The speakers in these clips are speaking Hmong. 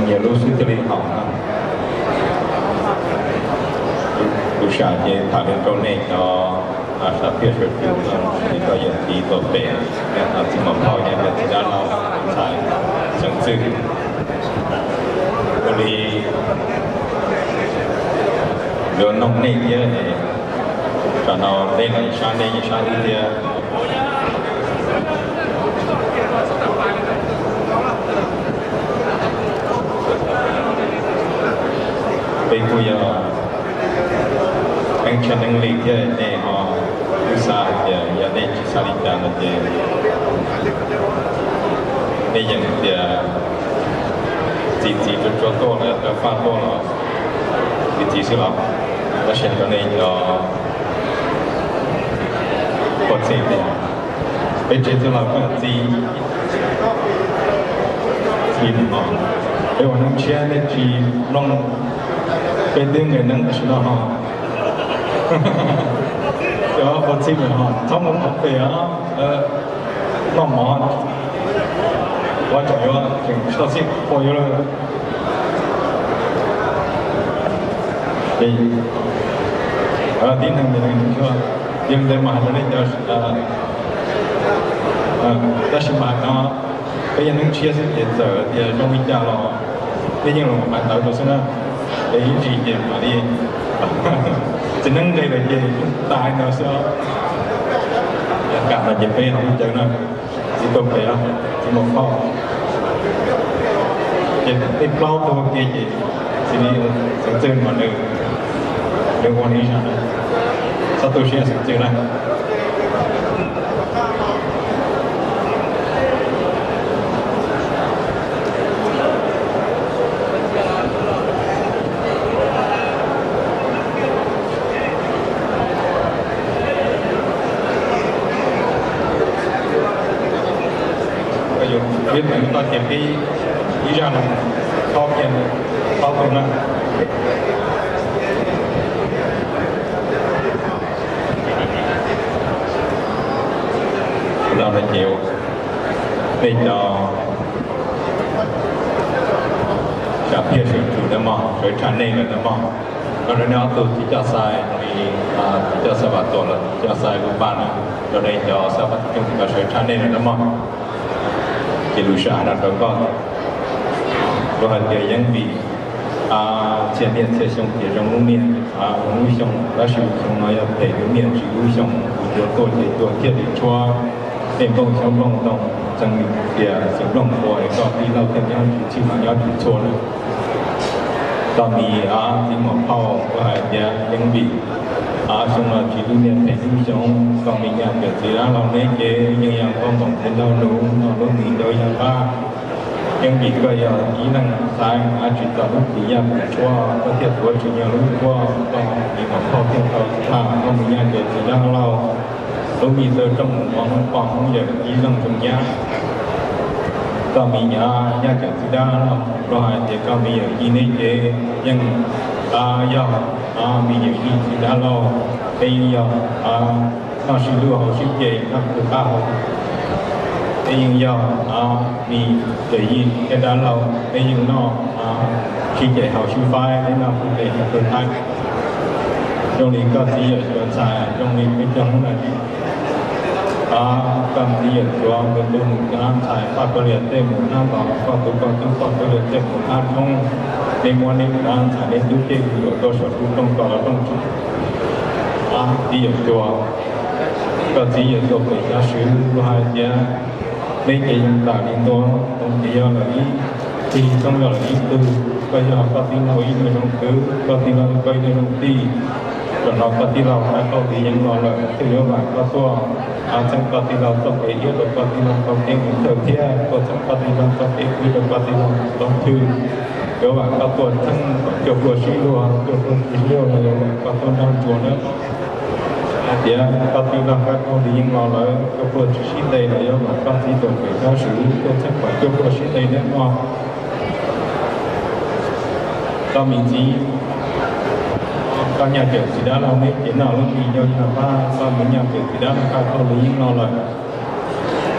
Yog lub xub thiaj li haum no. Kuv sam ces tham li rau nej cov sam phiaj sawv daws no, nej cov yawm txiv tuaj pem, nej cov txiv muam phauj, nej cov txiv dab laug ntxhais xeev txwj, ua li yuav noog nej thiab, tam no nej los sab nej sab wb thiab. Peb kuj yog neeb tshiab neeb li thiab, nej ho kuj xav hais tias yog nej tsis xav li cas no ces nej yeem tias txiv txiv tsuag tsuag tuaj los yog tawv faj tuaj los txiv txiv xwb los, tab sis rau nej cov ua txiv tias peb tsev txwj laug kuj yog txiv, txiv no, peb ua neeb tshiab nej tsis mloog, peb twb nqes neeb tam sim no ho. Cov ua txiv no ho txhob mus qhov pem os, noj mov ua tsam yuav tseem tsis tau txij qhua yuav lawm. Tib neeg yeej ntawd mas hais rau nej cov, tab sis mas no peb yog neeb tshiab xwb ces txawm tias zoo li cas los peb yeej los hais ntawd rau xwb na. Es ib ntsis ces mam li txiv neeb nqes lawm ces tas ntawd xwb. Kam no ces peb los mus caw na, txiv tuaj pem, txiv muam phauj, ces tej plaub tug ua ke ces txiv xeev txwj mas nws ua li zaj, txhob tu siab xeev txwj na. Peb teev toj ces peb ib zaj no txhob kiag, txhob tu na. Los no ces peb cov sam phiaj sawv tsees ntawd mog, sawv tshaj nej lawm ntawd mog. Koj rau nej ob tug txiv coj xais, txiv coj xais Vam Tuam los txiv coj xais Lub Npaj na, rau nej cov xab fab tib coog cov sawv tshaj nej lawm ntawd mog. Ces lus sam hais no rau koj, luag hais tias yeej vim txhia niaj txhia xyoo ces zoo lub niaj, zoo lub xyoo, tab sis xyoo no yog phem lub niaj tsis lub xyoo, kuv cua tuaj ces cua thiaj li tshuab tej nplooj xyoob nplooj ntoo, txeev tias xeev nplooj qhuav es koj tij laug thiaj nyob tsis txhij mas nyob tsis txhua na. Koj mi txiv muam phauj, kuv hais tias yeej vim xyoo no tsis lub niaj phem lub xyoo, koj mi nyaj cawm txiv dab laug neb ces yeej yog nkauj ntoos thiab nraug nus no lub nti rau yog qab. Yeej vim koj yog ib leeg xaiv hnav tsis txog lub txiv yaj txiv tshuab, koj thiaj tuav tsis yog lub tshuab, koj txiv muam phauj thiaj tau tshaj koj mi nyaj cawm txiv dab laug. Lub mi taw rooj mus mov hmoob poj hmoob yawm ib leeg zoo nyab. Koj mi nyaj cawm txiv dab laug, los hais tias koj mi yawm yij neb ces yeej yog mi yawm yij txiv dab laug, peb yeej yog noj sib hlub haus sib ce, noj pub qab hau, peb yeej yog mi yawm yij thiab dab laug, peb yeej noj sib ce haus sib faib, peb noj pub ce noj pub qab. Zoo li koj txiv yawm cuav ntxhais, zoo li peb cov Hmoob na, koj txiv yawm cuav nkawd tus nus cov ntxhais, poj koj lias tej mus hnab ntov, poj tus koj tub poj koj lias tej mus hnab roob, nej muab nej cov ntxhais nej tub tej mus yuav rau saum rooj kom los rooj tshoob. Txiv yawm cuav, koj txiv yawm cuav pem xya swv, luag hais tias neb ces yeej tam li ntua, Toov ces yog lawv ib tug, Toov yog lawv ib tug, koj yog koj tij laug ib tug zoo kwv, koj tij laug koj ib tug zoo tij. Zaum no koj tij laug qaib qaug tiv yeeb los lawm, thiaj yuav vam koj tuaj txheeb koj tij laug txoj kev iab rau koj tij laug tau kev mus kawm thiab tuaj txheeb koj tij laug txoj kev kwv rau koj tij laug tau thwj. Yuav vam koj tuaj txheeb kom cuaj pluag sib luag, cuaj pluag tsis sib luag los yuav vam koj tuaj nrog ntsuas nawb. Hais tias koj tij laug qaib qaug tiv yeeb los lawm, cuaj pluag tsis sib ntes los yuav vam koj txiv tuam pem xya swv tuaj txheeb kom cuaj pluag sib ntes nawb mog. Koj mi txiv, koj nyaj cawm txiv dab laug neb ces noj lub nti yog yog pab, koj mi nyaj cawm txiv dab laug qaib qaug tiv yeeb los lawm.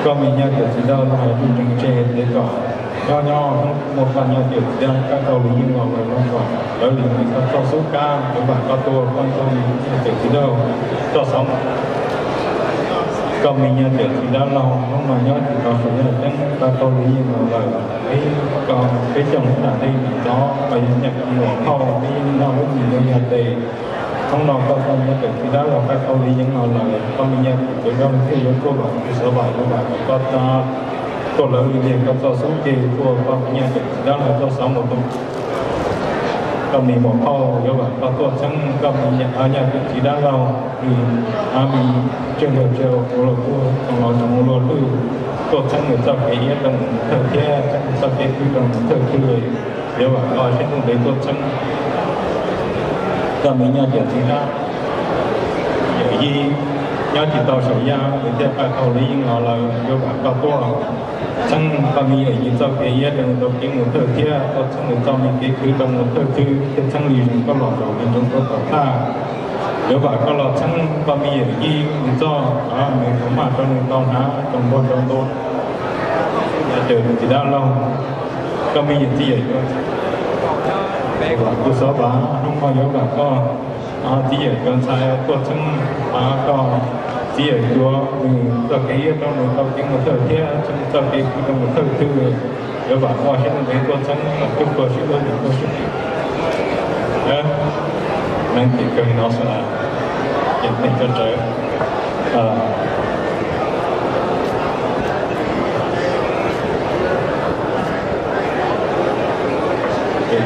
Koj mi nyaj cawm txiv dab laug hais lub tseem tseg tes kom Nyob nyob hnub no koj me nyuam txiv dab koj tau lub yeej los lawm no kom lawv li mus koj txoj xub kab, yuav vam koj tuaj koj txoj me nyuam txiv dab txoj xov. Koj me nyuam txiv dab laug hnub no nyob tsis tau saum yaj ceeb koj tau lub yeej los lawm. Peb, peb cov hnub nram ntej ntxov koj yuav nyiam ua phauj, peb yeej noj lub mis nyob yog tes. Hnub no koj tau me nyuam txiv dab laug koj tau lub yeej los lawm, koj me nyuam txiv dab laug thiaj yuav tuaj vam kuv xov vam yuav vam kuv koj txoj, tuaj lawv li koj txoj xub ke tuaj koj me nyuam txiv dab laug txoj xov mus tus. Koj me muam phauj yuav vam koj tuaj txheeb koj me nyuam txiv dab laug, nws, a, me ntsuag yog tsa ua kuv los kuj tsoom los tsoom ua luag lwj, tuaj txheeb nws txoj kev iab rau nws thawj thiab txheeb nws txoj kev khwv rau nws thawj khwv. Yuav vam koj siab ntev tuaj txheeb. Koj me nyuam txiv dab, yawm yij nyob tsis tau saum yaj, nws thiaj pab tau lub yeej los lawm, yuav vam koj tuaj txheeb koj me yawm yij txoj kev iab rau nws tau kev mus thawj thiab tuaj txheeb nws txoj me kev khwv rau nws thawj khwv thiab txheeb li zoo koj los zaum li ntsoov rau tom thaj. Yuav vam koj los txheeb koj me yawm yij nws txoj, a, nws tau maj rau nws tau hnav tau npog rau ntua. Yog txiv dab laug, koj me yawm txiv yawm, kuv xov vam hnub no yuav vam koj, a, txiv yawm cov ntxhais tuaj txheeb, a, koj txiv yawm cuav nws txoj kev iab rau nws tau kev mus thawj thiab txheeb txoj kev khwv rau nws thawj khwv. Yuav vam koj siab ntev tuaj txheeb kom tub koj sib hlub nyob tuaj sib. Neeg tim kawg no xwb na, ces neeg cov tsawv.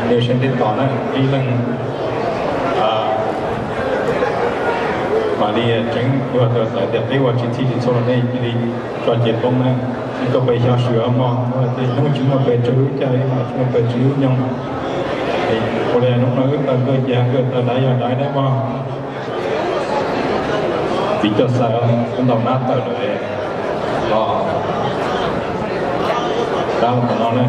Nws sab teb tos na ib leeg mam li tseev, kuv hais tias peb ua tsis txhij tsis txhua los nej cia li tso cev poob na, tsis tau pes xyov swm mog, hnub tsis muaj pes tsawg lub caij, tsis muaj pes tsawg lub nyoog. Ua li hnub no wb taw nkawj ces nkawj taw daiv yog daiv dab mog. Txiv coj xaws kuv ntaus nab tawm lawm los dab tom no na.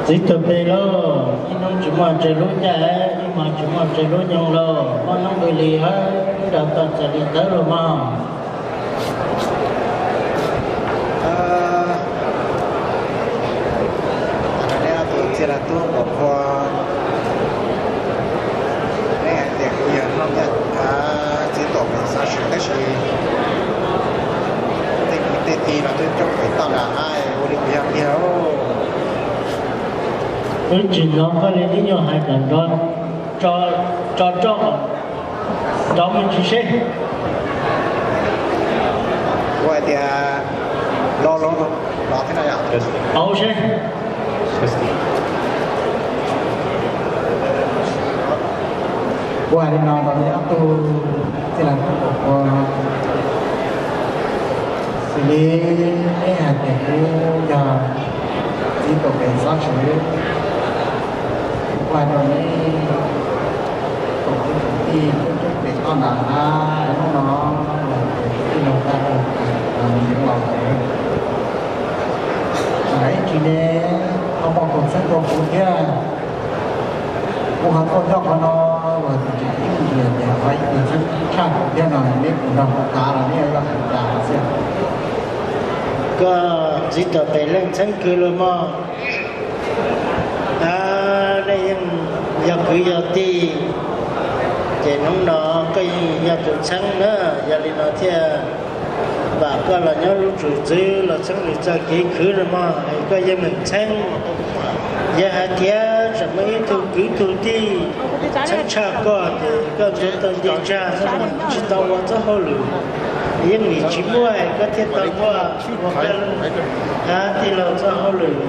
Txiv tuag pes lauj, ib hnub tsis muaj tsawg lub caij, ib hmos tsis muaj tsawg lub nyoog lauj, muaj hnub nqi li hab, wb rov tau txais li tawv los mog. Neb ob tug txij laj tub npam qhua, neb hais tias kuv yog Hmoob Nyab, txiv tuam pem xov swm tab sis tej kwv tej tij los twb coob pem toj nram hab, ua li kuv yog tiag. Wb tsis hnov koj li tib nyuag hais kom nrov, tso roj nrov me ntsis seb. Kuv hais tias los los los thiab no yom. Au seb. Kuv hais li no rau nej ob tug txij laj tub npam qhua, xws li neb hais tias kuv yog txiv tuam pem xov swm, kuv hais rau neb tsoom kwv tsoom tij coob coob pem toj nram hab, hnub no los tsoom kwv tij laug tag los nws los lawm, ib tsis ne ho muaj tus txheeb rau kuv thiab. Kuv ho tuaj nyob qhov no los tsis tseem ib ntsis tias ho ib tug txheeb tshaj kuv thiab no neb kuv nrog kuv kav los neb yuav ua cas xwb. Koj txiv tuam pem leej txheeb kawg los mog. Nej yeej yog kwv yog tij, ces hnub no koj yeej yog tus txheeb na, yog li no thiaj vam koj los nyob lub tsum txwv los txheeb nws txoj kev khwv los mog, es koj yeej meem txheeb. Yog hais tias tseem muaj ib tug kwv tug tij txheeb tshaj koj ces koj ntxuav tau nti tsag xwb, tsis tau ua txoj hauj lwm. Yeej nim tsis muaj koj thiaj tau muaj ua koj tij laug txoj hauj lwm.